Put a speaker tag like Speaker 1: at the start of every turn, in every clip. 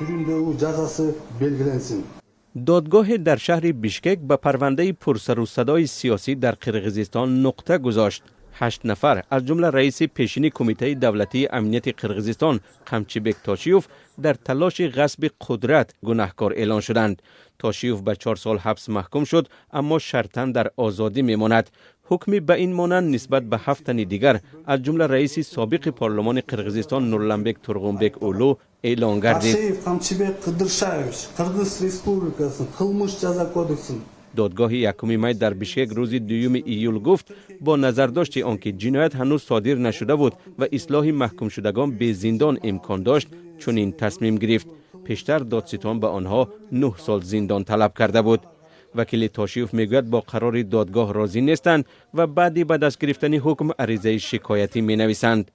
Speaker 1: Түрүндөгү жазасы белгиленсин.
Speaker 2: Додгоҳе дар шаҳри Бишкек ба парвандаи пурсару садои сиёсӣ дар Қирғизистон нуқта гузошт. Ҳашт нафар, аз ҷумла раиси пешини Кумитаи давлатии амнияти Қирғизистон Қамчибек Тошиев, дар талоши ғасби қудрат гунаҳкор эълон шуданд. Тошиев ба 4 сол ҳабс маҳкум шуд, аммо шартан дар озодӣ мемонад. Ҳукми ба ин монанд нисбат ба ҳафт тани дигар, аз ҷумла раиси собиқи парлумони Қирғизистон Нурланбек Тургунбек Уулу, эълон гардид.
Speaker 1: Ташиев Камчыбек Кыдыршаевич Кыргыз Республикасынын Кылмыш жаза кодексинин
Speaker 2: Додгоҳи 1 май дар Бишкек рӯзи 2 июл гуфт, бо назардошти он ки ҷиноят ҳанӯз содир нашуда буд ва ислоҳи маҳкумшудагон безиндон имкон дошт, чунин тасмим гирифт. Пештар додситон ба онҳо 9 сол зиндон талаб карда буд. Вакили Тошиев мегӯяд, бо қарори додгоҳ розӣ нестанд ва баъди ба даст гирифтани ҳукм аризаи шикоятӣ менависанд.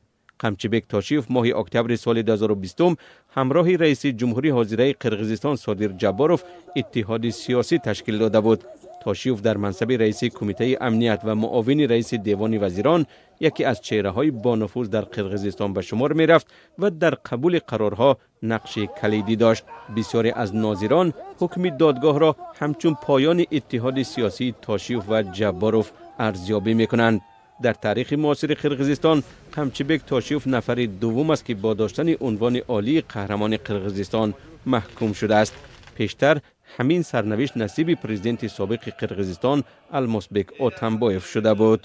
Speaker 2: Қамчибек Тошиев моҳи октябри соли 2020 ҳамроҳи раиси ҷумҳури ҳозираи Қирғизистон Содир Ҷабборов иттиҳоди сиёсӣ ташкил дода буд. Тошиев дар мансаби раиси Кумитаи амният ва муовини раиси Девони вазирон яке аз чеҳраҳои бонуфуз дар Қирғизистон ба шумор мерафт ва дар қабули қарорҳо нақши калидӣ дошт. Бисёре аз нозирон ҳукми додгоҳро ҳамчун поёни иттиҳоди сиёсии Тошиев ва Ҷабборов арзёбӣ мекунанд. Дар таърихи муосири Қирғизистон Қамчибек Тошиев нафари дуввум аст, ки бо доштани унвони олии Қаҳрамони Қирғизистон маҳкум шудааст. Пештар ҳамин сарнавишт насиби президенти собиқи Қирғизистон Алмосбек Отамбоев шуда буд.